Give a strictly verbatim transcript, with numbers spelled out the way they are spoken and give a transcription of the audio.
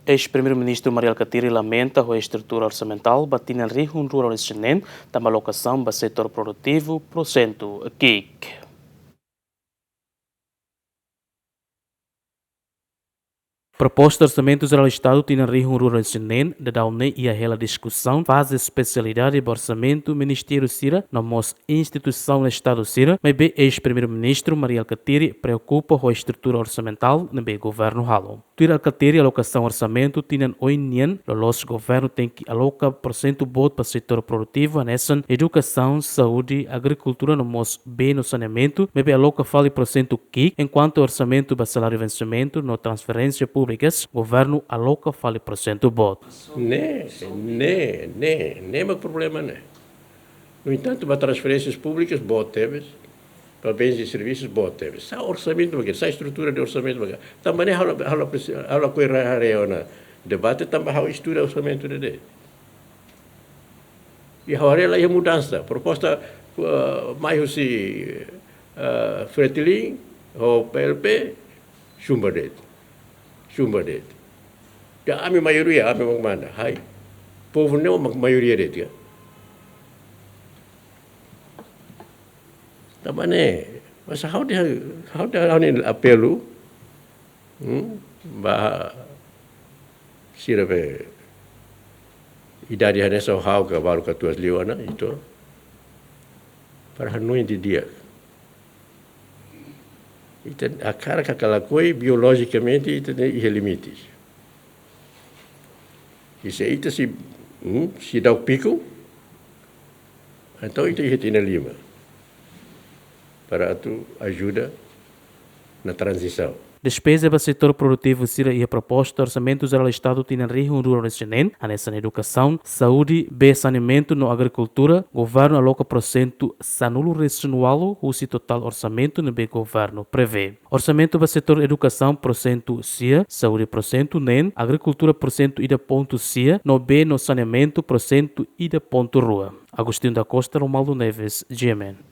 Eis-Primeiru-Ministru Mari Alkatiri lamenta ho estrutura orsamentál ba tinan rihun rua ruanulu-resin-neen, tanba alokasaun ba setór produtivu prusentu ki'ik. Proposta Orsamentu Jerál Estadu tinan rihun rua ruanulu-resin-neen daudaun ne'e iha hela diskusaun faze espesialidade ba orsamentu ministériu sira no mós instituisaun Estadu sira, maibé eis-Primeiru-Ministru Mari Alkatiri preokupa ho estrutura orsamentál ne'ebé governu halo. Tuir Alkatiri, alokasaun orsamentu tinan oin nian loloos governu tenke aloka prusentu boot ba setór produtivu hanesan edukasaun, saúde, agrikultura no mós bee no saneamentu, maibé aloka fali prusentu ki'ik, enkuantu orsamentu ba saláriu vensimentu no transferénsia públikas, governu aloka fali prusentu boot. Ne'e, ne'e, ne'e, ne'e mak problema ne'e. No entantu, ba transferénsias públikas boot tebes, ba bens e serviços boot tebes. Sá orsamentu mak ne'e, sá estrutura de orsamentu mak ne'e. Tanba ne'e ha'u la, ha'u la presi-, ha'u la ko'alia haree ona debate, tanba ha'u estuda orsamentu ne'e de'it. I ha'u haree la iha mudansa. Proposta, eh, mai husi, eh, Fretilin, ho P L P, sumba de'it. Sumba de'it. Ya ami maioria, ami mak manda. Hai. Povu ne'e mak maioria de'it, ya. Tanba ne'e, mas ha'u dehan, ha'u dehan, ha'u-nia apelu, hmm, ba sira be idade hanesan ha'u ka balu katuas liu ona, entaun, para hanoin didi'ak. Ita hakarak ka lakohi, biolojikamente ita-nia limites. I se ita sei, hmm, seidauk piku, entaun ita iha tinan lima para atu ajuda na tranzisaun. Despeza ba setór produtivu sira iha proposta Orsamentu Jerál Estadu tinan rihun rua ruanulu-resin-neen, hanesan edukasaun, saúde, bee, saneamentu no agrikultura, governu aloka prusentu sanulu-resin-ualu husi totál orsamentu ne'ebé governu prevee. Orsamentu ba setór edukasaun prusentu sia, saúde prusentu neen, agrikultura prusentu ida pontu sia, no bee no saneamentu prusentu ida pontu rua. Agostinho da Costa, Romualdo Neves, G M N.